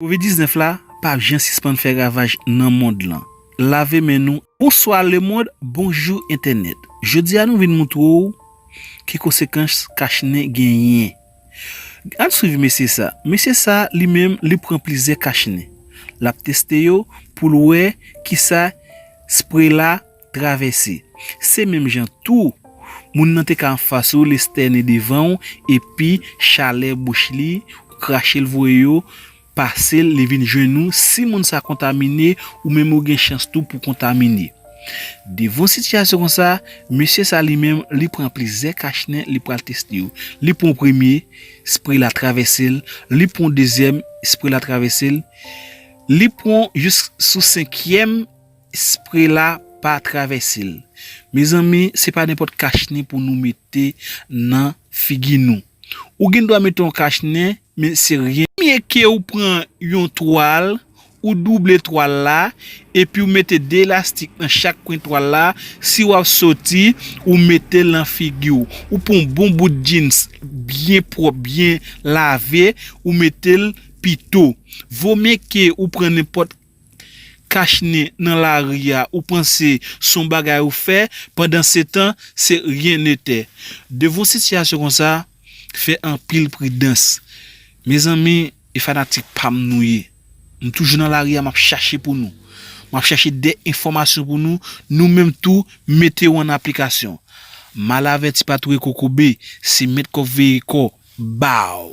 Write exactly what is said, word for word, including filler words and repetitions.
Kovid diznèf la p ap janm sispann fè ravaj nan mond lan. Lave men nou. Bonswa lemond, bonjou entènèt. Jodi a nou vin montre w ki konsekans kachnen genyen. Ann swiv mesye sa. Mesye sa li menm li pran plizyè kachnen. L ap teste yo pou l wè kisa spre la travèse. Se menm jan tou, moun nan te ka anfas ou, l estène devan w, epi chalè bouch li, krache l voye yo, pase l, li vin jwenn ou. Si moun sa kontamine, ou menm ou gen chans tou pou kontamine. Devan sitiyasyon konsa, mesye sa li menm, li pran plizyè kachnen, li pral teste yo. Li pran premye, spre la travèse l. Li pran dezyèm, spre la travèse l. Li pran jis sou senkyèm, spre la pa travèse l. Mezanmi, se pa nenpòt kachnen pou nou mete nan figi nou. Ou gen dwa mete yon kachnen, men se ryen. Mye ke ou pran yon twal, ou double twal la, epi ou mete de elastik nan chak kwen twal la, si w ap soti, ou mete l nan figi w. Ou pran yon bon bout jeans, byen pwòp, byen lave, ou mete l pito. Vomye ke ou pran nenpòt kachnen nan lari a, ou panse se yon bagay ou fè, pandan se tan, se ryen netè. Devan yon sitiyasyon konsa, fè anpil pridans. Mezanmi, e fanatik pa m nou ye. M toujou nan lari a, m ap chache pou nou. M ap chache de enfòmasyon pou nou, nou menm tou, mete yo an aplikasyon. Mal avèti pa touye kokobe, se mèt kò veye kò, baw.